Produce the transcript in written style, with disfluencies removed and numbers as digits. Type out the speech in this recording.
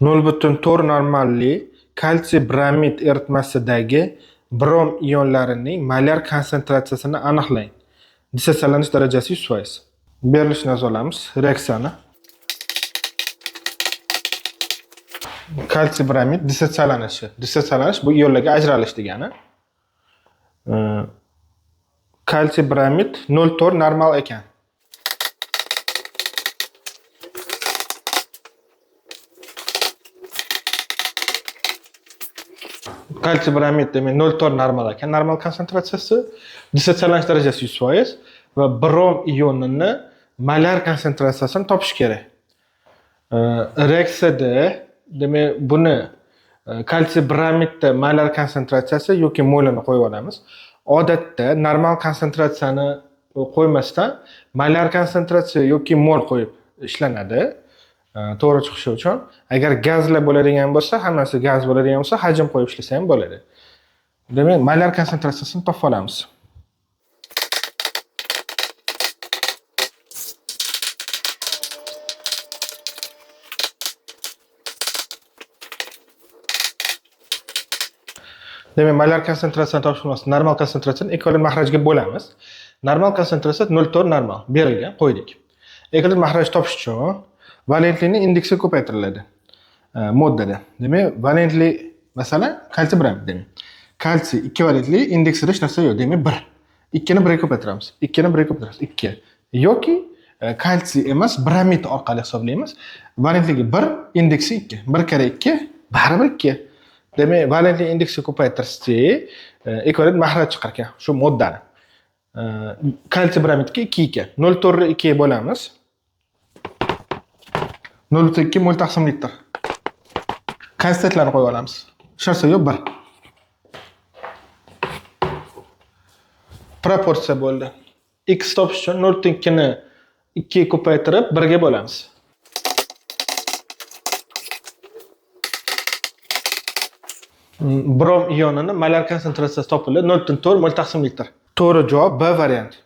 0,4 normalli kalsiy bromid eritmasidagi brom ionlarining molyar konsentratsiyasini aniqlang. Dissotsialanish darajasi 100%. Berilishini yoza olamiz, reaksiyani. Kalsiy bromid dissotsialanishi. Dissotsialanish bu ionlarga ajralish degani. Kalsiy bromid 0,4 normal ekan. Kalsiy bromid demak 0,4 normal ekan, normal konsentratsiyasi, dissotsialanish darajasi 100% va brom ionini molyar konsentratsiyasini topish kerak. Reaksiyada demak buni kalsiy bromidda molyar konsentratsiyasi yoki molini qo'yib olamiz. Odatda normal konsentratsiyani qo'ymasdan molyar konsentratsiya yoki mol qo'yib ishlanadi. To'g'ri chiqishi uchun. Agar gazlar bo'ladigan bo'lsa, hammasi gaz bo'ladigan bo'lsa, hajm qo'yib ishlasa ham bo'ladi. Demak, molyar konsentratsiyasini topib olamiz. Demak, molyar konsentratsiyani topish uchun normal konsentratsiyani ekvivalent mahrajga bo'lamiz. Normal konsentratsiya 0,4 normal berilgan, qo'ydik. Ekvivalent mahraj topish uchun valentlikning indeksi ko'paytiriladi moddada. Demak, valentli masalan kalsiy bromid demak. Kalsiy 2 valentli indeksida hech narsa yo'q, demak 1. 2 ni 1 ga ko'paytiramiz. 2 ni 1 ga ko'paytiramiz. 2. Yoki kalsiy emas, bromid orqali hisoblaymiz. Valentligi 1, indeksi 2. 1 karra 2 baribir 2. Demak, valentlik indeksi ko'paytirsak, ekvivalent mahraj chiqar ekan shu moddani. Kalsiy bromidga 2 ekan. 0,4 ni 2 ga bo'lamiz. 0,2 mol taqsim litr. Konstantlarni qo'yib olamiz. Hech narsa yo'q, 1. Proporsiya bo'ldi. X topish uchun 0,2 ni 2 ga ko'paytirib 1 ga bo'lamiz. Brom ionini molyar konsentratsiyasi topildi 0,4 mol taqsim litr. To'g'ri javob B varianti.